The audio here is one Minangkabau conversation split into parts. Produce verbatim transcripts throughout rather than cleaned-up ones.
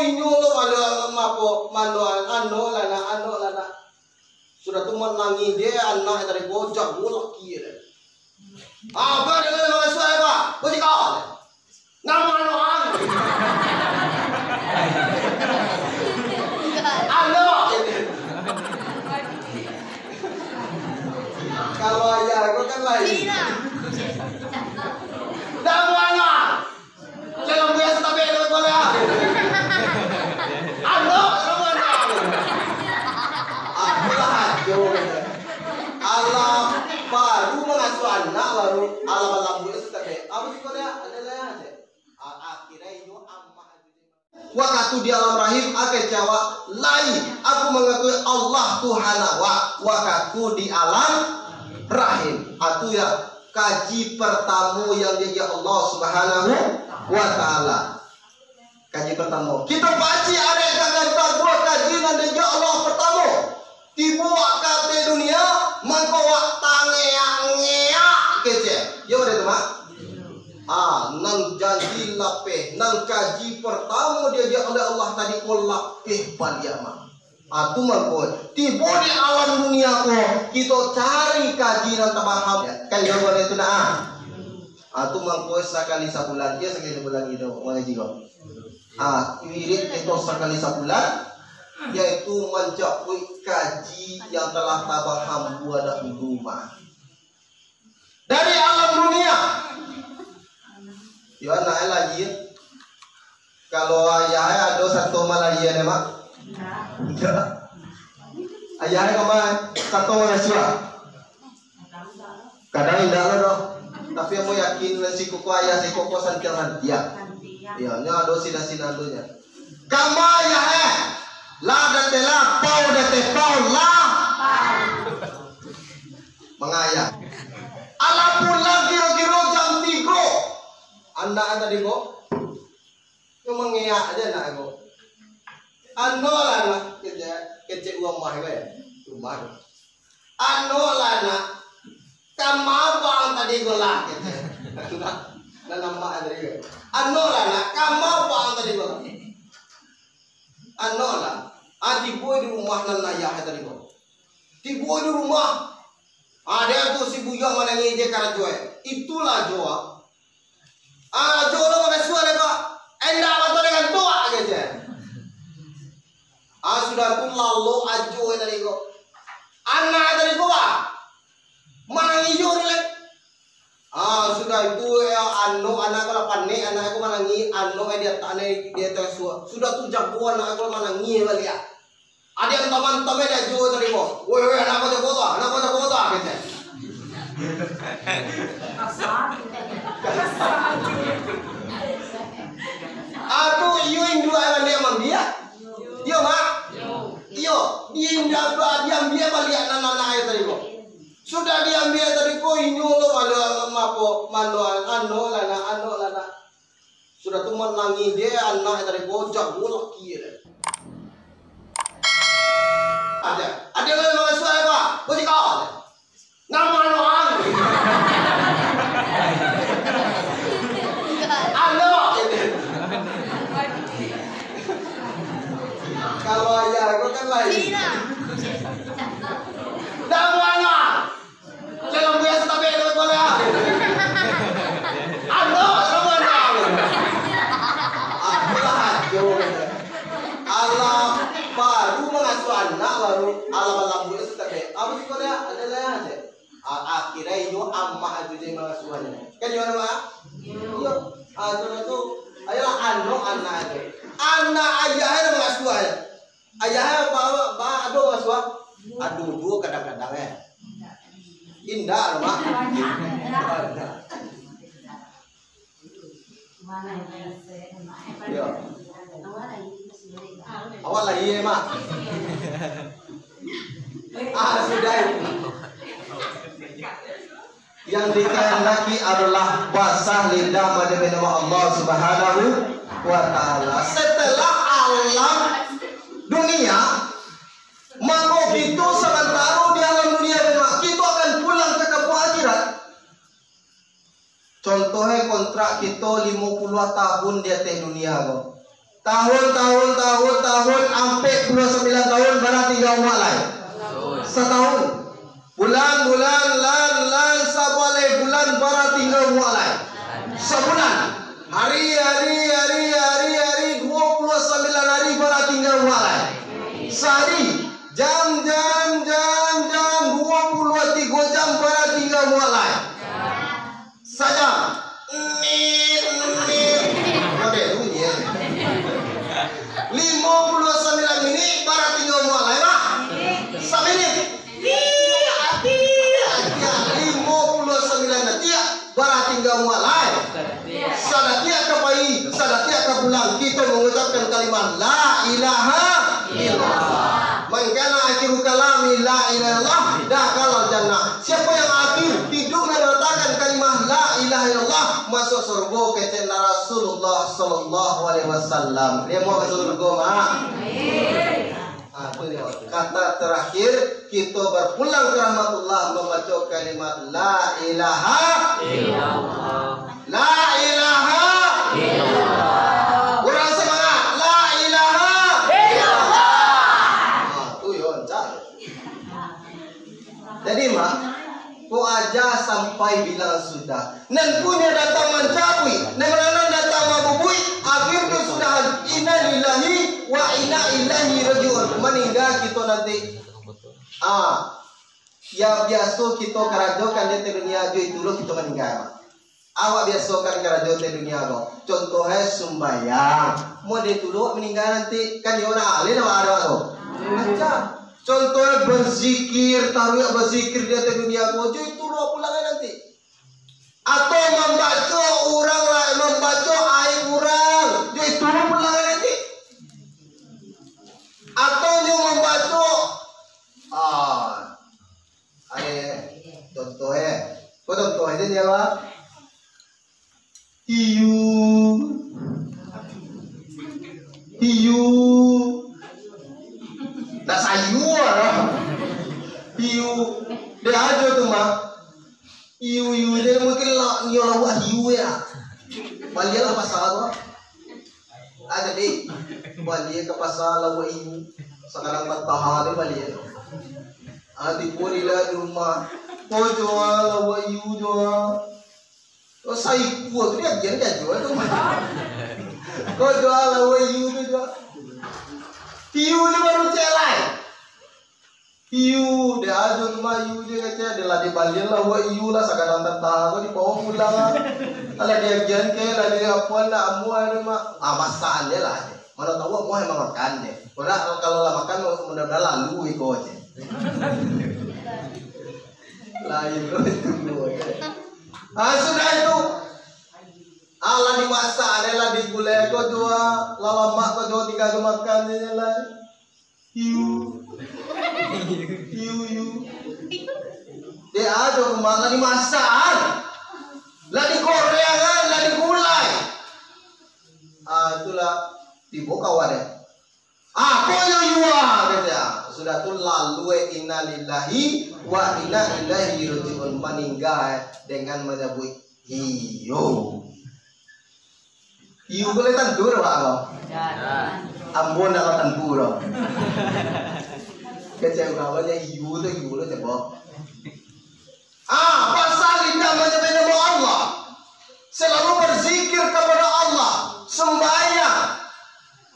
Inyo lo mano, apo, mano, ano lah nak, ano lah nak. Sudah tu manangih je anak dari bocah, gua laki je. Apa dia nak masuk apa? Bocah kau. Nama ano ang? Ano. Kalau ayah gua kan lain. Nama ano? Dalam bulan satabek dalam kuala. Anak, anak. Apalah ajo. Alah, baru mangasuah anak, baru alah balambuik satabek. Apa sih kau dah? Ada lah aja. Akhirnya itu amak. Wakatu di alam rahim, akeh cawak, lai, aku mangakui Allah Tuhan awak, wakatu di alam rahim. Atu ya, kaji pertamo yang diagiah Allah Subhanahu wa Ta'ala. Kaji pertamo. Kita baca ada kata dua kaji nan diagiah Allah pertamo. Tibo wak ka ateh dunia, mangko wak tangeak-ngeak kecek. Yo, ada tu, Mak? Ah, nan janji lapeh, nan kaji pertamo diagiah oleh Allah tadi ko lapeh baliak, Mak. Ah, tu mangko. Tibo di alam dunia ko, kito cari kaji nan tabaham. Kan yo, ada tu, nak, ah? Ah, tu mangko sakali sabulan, iyo sakali sabulan kito mangaji ko. Ah, wirid kito sakali sabulan, yaitu mancakuik kaji yang telah tabaham buah dahulu, Mak. Dari alam dunia. Yo, anak lahia. Kalau ayah ado sato malahia, Mak? Indak. Ayah kama sato mangasuah? Kadang indak lah doh. Tapi ambo yakin, siko ko ayah, siko ko santiang-santiang. Iyo, nyo ado sinan-sinannyo. Kama ayah, eh? Lah dateh lah, pau dateh pau lah. Mangayah. Alah pulang kiro-kiro jam tigo. Anak tadi ko. Nyo mangeak aja anak ko. Ano lah nak, kecek, kecek rumah ko ya. Rumah ko. Ano lah nak, kama bang tadi ko lah, kecek. Nah, nah, nampak tadi ko. Ano lah nak, kama bang tadi ko lah. Ano lah. Ah, tibo di rumah nan ayah tadi ko. Tibo di rumah. Ada tu si buyuang manangih je karajo eh. Itulah jo. Ah, ajo lo mangasuah dek ko. Endak batua dengan tu, ah, kecek. Ah, sudah tu lalo ajo tadi ko. Anak tadi ko, bah. Manangih jo dek. Ah, sudah itu, ya, anu, anak ko lah panek, anak ko manangih, anu, eh, di atas, di atas kasua. Sudah tu jago anak ko manangih baliak. Ado nan taman-taman ajo tadi ko. Woi, woi, anak ko jago tu, anak ko jago tu, kecek. Atu, iyo induak baliak mambiak. Iyo, Mak? Iyo, induak tu diambiak baliak nan anak tadi ko. Sudah diambiak tadi ko, inyo lo mano, apo, mano, ano lah nak, ano lah nak. Sudah tu manangih je anak tadi ko, jago laki je. Ada, ada lo mangasuah apa? Bocah kau. Nama ano ang? Ano. Kalau ayah ko kan lain. Nama ano? Dalam bulan satabek dalam kuala. Ano, nama ano? Apalah ajo. Alah, baru mangasuah anak, baru alah balambuik satabek. Apa sih kau dah? Ada lah aja. A-, akhirnya inyo amak itu je mangasuahnyo. Kan iyo, Mak? Iyo. Ah, tu, tu. Ayolah, ano anak itu. Anak ayah itu mangasuah. Ayah ba, ba, ado mangasuah? Ado juo kadang-kadang, eh. Indak, Mak. Indak. Yo. Awak lah, iyo, Mak. Ah, sudah itu. Yang dikehendaki adalah basah lidah pada nama Allah Subhanahu wa Ta'ala. Setelah alam dunia, mako kito samantaro di alam dunia, memang kito akan pulang ka kampuang akhirat. Contohnyo, kontrak kito limo puluah tahun di ateh dunia ko. Tahun, tahun, tahun, tahun, ampek puluah sambilan tahun, bara tingga umua lai? Satahun. Bulan, bulan, lan, lan, sabaleh bulan, bara tingga umua lai? Sabulan. Hari, hari, hari, hari, hari, duo puluah sambilan hari, bara tingga umua lai? Sahari. Jam, jam, jam, jam, duo puluah tigo jam, bara tingga umua lai? Sajam. Nit, nit. Kode bunyi, ya. Limo puluah sambilan minik, bara tingga umua lai, Mak? Saminit. Tiak, tiak, tiak. Limo puluah sambilan datiak, bara tingga umua lai? Sadatiak ka pai, sadatiak ka pulang, kito mangucapkan kalimat la ilaha illallah. Man kana akhiru kalami la ilaha illallah, dakhalal jannah. Siapa yang akhir hidupnya mengatakan kalimah la ilaha illallah, masuk surga, kecek Rasulullah sallallahu alaihi wasallam. Dia mau masuk surga, Mak? Ah, tu dia. Kata terakhir, kita berpulang ke rahmatullah membaca kalimat la ilaha illallah. La ilaha illallah. Kurang semangat. La ilaha illallah. Ah, tu yo, lancar. Jadi, Mak, ko aja sampai bilang sudah. Nan punyo datang mancabuik, nan maranan datang mabubuik, akhir kesudahan, inna lillahi wa inna ilaihi raji'un. Maningga kito nanti. Ah, yang biaso kito karajokan di ateh dunia, jo itu lo kito maningga, Mak. Awak biasokan karajo di dunia ko. Contoh e, sumbayang. Mode tu lo maningga nanti, kan iyo lah, alih lah awak tu. Macam. Contoh e, berzikir, taruih berzikir di ateh dunia ko. Jo itu lo pulang e nanti. Atau mambaco urang lah, mambaco aib urang. Jo itu lo pulang e nanti. Atau nyo mambaco, ah, Aye, contoh e. Ko contoh e, jan jawab. Hiu. Hiu. Nak sayua lah. Hiu. Dek ajo tu, Mak. Hiu, hiu je mungkin lah, nyo lawak hiu ya. Balialah pasal tu. Ah, jadi, balia ka pasa lawak hiu. Sakarang bataha ni balia. Ah, tibo di lah di rumah. Ko jua lawak hiu jua. Ko saikua tu diagiahan ka jua tu. Ko jua lawak hiu tu jua. Hiu tu baru cek lai. Hiu, dek ajo tu mah hiu je kecek, dek lah dibalian lah, wak hiu lah, sakadang tataha ko dibawa pulang lah. Alah diagiahan ke, lah di apoan lah, amuah tu mah. Ah, masaan je lah. Mana tahu amuah emang makan je. Kalau, kalau lah makan, mudah-mudahan lalu iko je. Lain tu, itu je. Ah, sudah itu. Alah dimasak, ada lah digulai ko jua, lah lamak ko jua, tinggal jo makan je lah. Hiu. Hiu, hiu. Dek ajo rumah lah dimasak, lah digorengan, lah digulai. Ah, itulah tibo kawan e. Ah, ko yo yuwa, kata. Sudah tu lalu e, innalillahi wa inna ilaihi raji'un, maningga e dengan manyabuik hiu. Iyo, buliah tantu doh, Pak, ko? Ambo ndak lah tantu doh. Kecek urang banyak iyo tu, iyo lo, coba. Ah, pasal indak manyamai namo Allah. Selalu berzikir kepada Allah, sembahyang.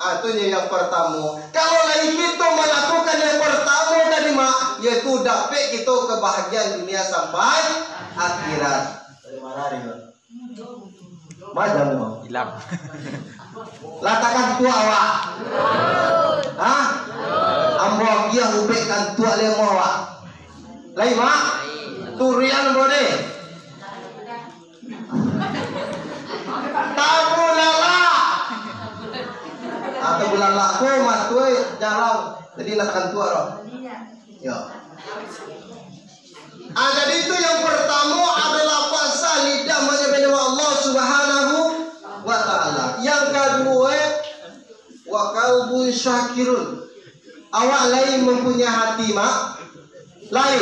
Ah, tu yang pertama. Kalau lagi kita melakukan yang pertama tadi, Mak, yaitu dapek kita kebahagiaan dunia sampai akhirat. Dari mana dia? Macam tu. Hilang. Lah takantuak awak? Hah? Ambo agiah ubek kantuak lemo awak. Lai, Mak? Turian ambo deh. Tabulalak. Atau bulalak ko matuai jarang. Jadi lah takantuak doh. Ya. Ah, jadi itu yang pertama adalah pasal lidah manyamai namo Allah Subhanahu wa Ta'ala. Yang kedua, wa qalbun syakirun. Awak lai mempunyai hati, Mak? Lai.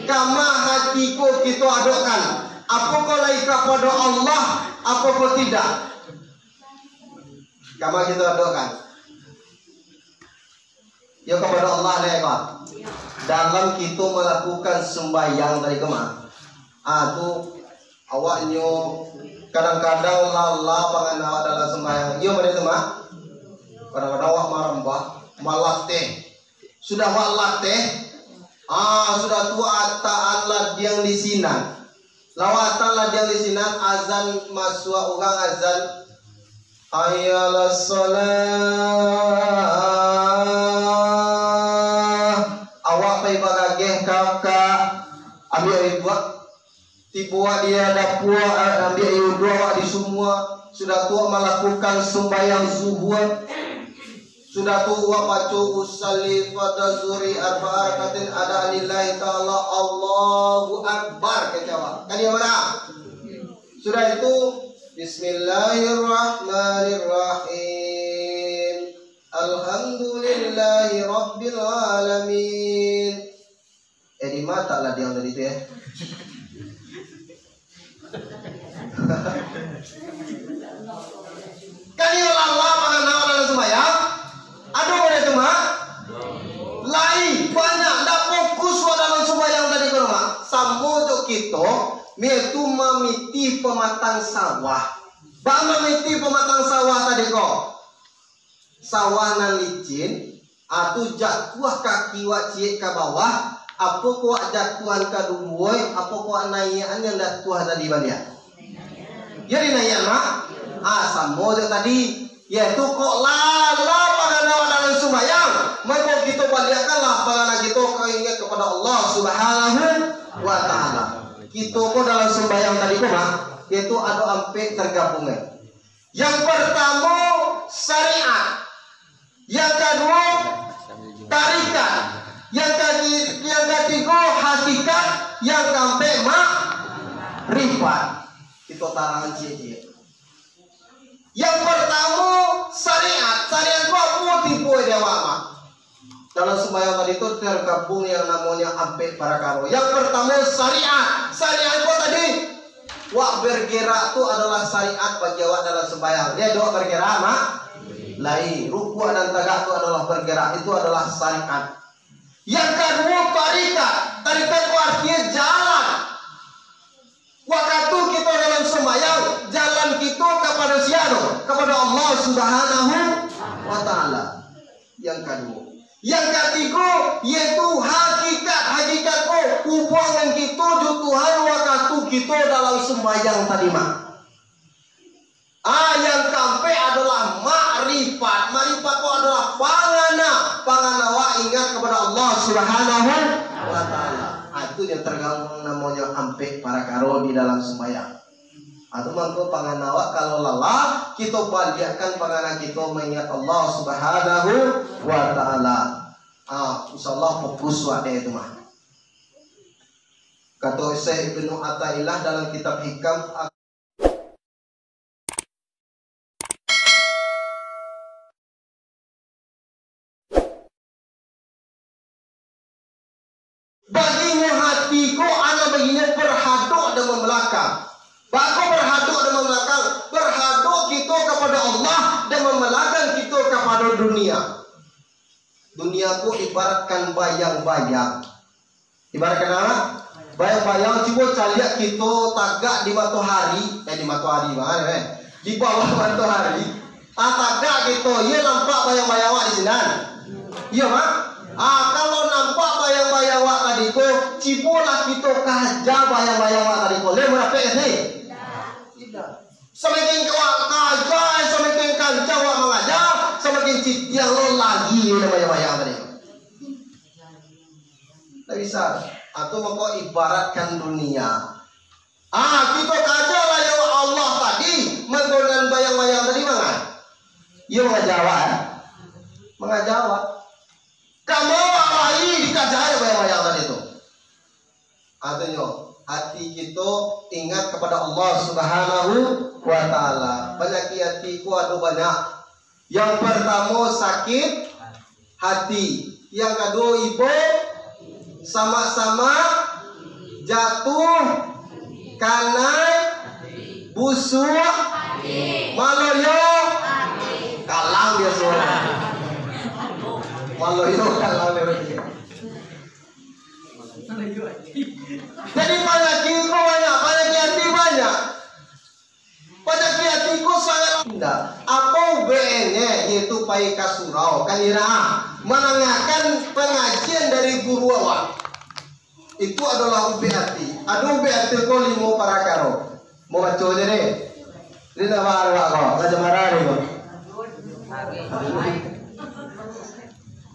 Kama hati ko kito adokkan? Apakah lai kapado Allah, apakah tidak? Kama kito adokan. Yo, kapado Allah dek, Pak. Dalam kito malakukan sumbayang tadi ko mah. Ah, tu awaknyo kadang-kadang lalai pangan awak dalam sumbayang. Iyo, bana tu mah. Kadang-kadang awak marambah, malateh. Sudah awak lateh, ah, sudah tu ataan ladiang di sinan. Lawatan ladiang di sinan, azan masuak urang, azan, "Hayya alas shalah." Awak pai bagageh ka, ka ambiak ibuak. Tibo awak di dapua, eh, ambiak wudu awak di sumua. Sudah tu awak malakukan sumbayang zuhur. Sudah tu awak baco, "Usalli fardhu zuhri arba'a rakaatin adaan lillahi ta'ala, Allahu Akbar," kecek awak. Kan iyo bana? Sudah itu, "Bismillahirrahmanirrahim. Alhamdulillahi rabbil alamin." Eh, di mata lah dia tadi tu, eh. Kan iyo lalai pangan awak dalam sumbayang. Ado bana tu mah? Lai, banyak, ndak fokus awak dalam sumbayang tadi ko mah. Samo jo kito, mah tu mamitih pamatang sawah. Baa mamitih pamatang sawah tadi ko? Sawah nan licin, ah, tu jatuah kaki wak ciek ka bawah, apo ko wak jatuahan ka duluoi, apo ko wak naiakan nan jatuah tadi baliak? Yo dinaiakan, Mak. Ah, samo jo tadi, yaitu kok lalai pangan awak dalam sumbayang, mako kito baliakkanlah pangan kito ka ingat kapado Allah Subhanahu wa Ta'ala. Kito ko dalam sumbayang tadi ko, Mak, yaitu ado ampek targabuang. Yang partamo, syariat. Yang kaduo, tarikat. Yang kati-, yang katigo, hakikat. Yang kaampek, makrifat. Kito tarangan ciek-ciek. Yang partamo, syariat. Syariat ko apo tipu dek awak, Mak? Dalam sumbayang tadi tu targabuang yang namonyo ampek parakaro. Yang partamo, syariat. Syariat ko tadi, wak bergerak tu adolah syariat bagi awak dalam sumbayang. Dia doa bergerak, Mak. Lai, rukuak dan tagak tu adolah bergerak. Itu adolah syariat. Yang kaduo, tarikat. Tarikat tu artinyo jalan. Wakatu kito dalam sumbayang, jalan kito kapado sia tu? Kapado Allah Subhanahu wa Ta'ala. Yang kaduo. Yang katigo, yaitu hakikat. Hakikat ko, hubungan kito jo Tuhan wakatu kito dalam sumbayang tadi, Mak. Ah, yang kaampek adolah makrifat. Makrifat ko adolah pangana. Pangana awak ingat kapado Allah Subhanahu wa Ta'ala. Ah, itu yang targabuang namonyo ampek parakaro di dalam sumbayang. Ah, tu mangko pangana awak kalau lalai, kito baliakkan pangana kito maingat Allah Subhanahu wa Ta'ala. Ah, insyaallah fokus wak dek itu mah. Kato Syekh Ibnu Athaillah dalam kitab Hikam, baginyo hati ko, anak baginyo berhadok dan membelakang. Bako berhadok dan membelakang? Berhadok kito kapado Allah dan membelakang kito kapado dunia. Dunia ko ibaratkan bayang-bayang. Ibaratkan apo? Bayang-bayang, cubo caliak kito tagak di matohari, eh, di matohari, bang, eh, di bawah matohari. Ah, tagak kito, iyo nampak bayang-bayang awak di sinan? Iyo, Mak? Ah, kalau nampak bayang-bayang awak tadi ko, cubolah kito kaja bayang-bayang awak tadi ko. Lai murapek ka siko? Indak. Samakin awak kaja, samakin kancang awak mangaja, samakin citiang lo lagi nan bayang-bayang tadi ko. Ndak bisa. Atau mako ibaratkan dunia. Ah, kito kaja lah yo Allah tadi, mangko nan bayang-bayang tadi manga? Iyo mangaja awak, eh? Mangaja awak. Kama awak lai dikaja jo bayang-bayang tadi tu. Artinyo, hati kito ingat kapado Allah Subhanahu wa Ta'ala. Panyakik hati ko ado banyak. Yang partamo, sakik hati. Yang kaduo, ibo samak-samak jatuah, kanai busuak, maloyo. Walau iyo kalah lewat dia. Jadi panyakik ko banyak, panyakik hati banyak. Panyakik hati ko sangat indah. Apo ubeknyo, yaitu pai ka surau, ka nira, mandangakan pangajian dari guru awak. Itu adolah ubek hati. Ado ubek hati ko limo parakaro. Mau baco je deh. Ini nama awak ko, Raja Marari ko.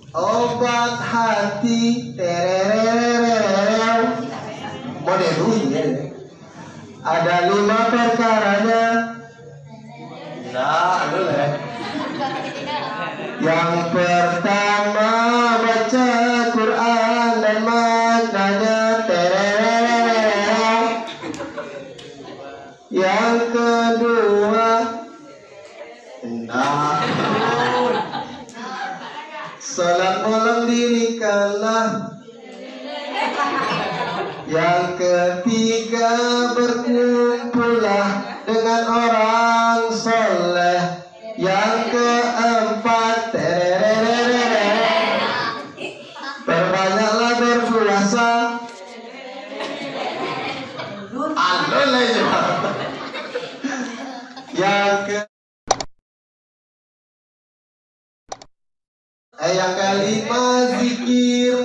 Obat hati, tererererereu. Model bunyi, ya. Ada lima perkaranya. Nah, lu lah. Yang pertama, baca Quran dan maknanya, tererererereu. Yang kedua, nah, salat malam dirikanlah. Yang ketiga, berkumpullah dengan orang soleh. Yang keempat, tererererereu, perbanyaklah berpuasa. Alun lah itu. Yang ke Eh, yang kelima, zikir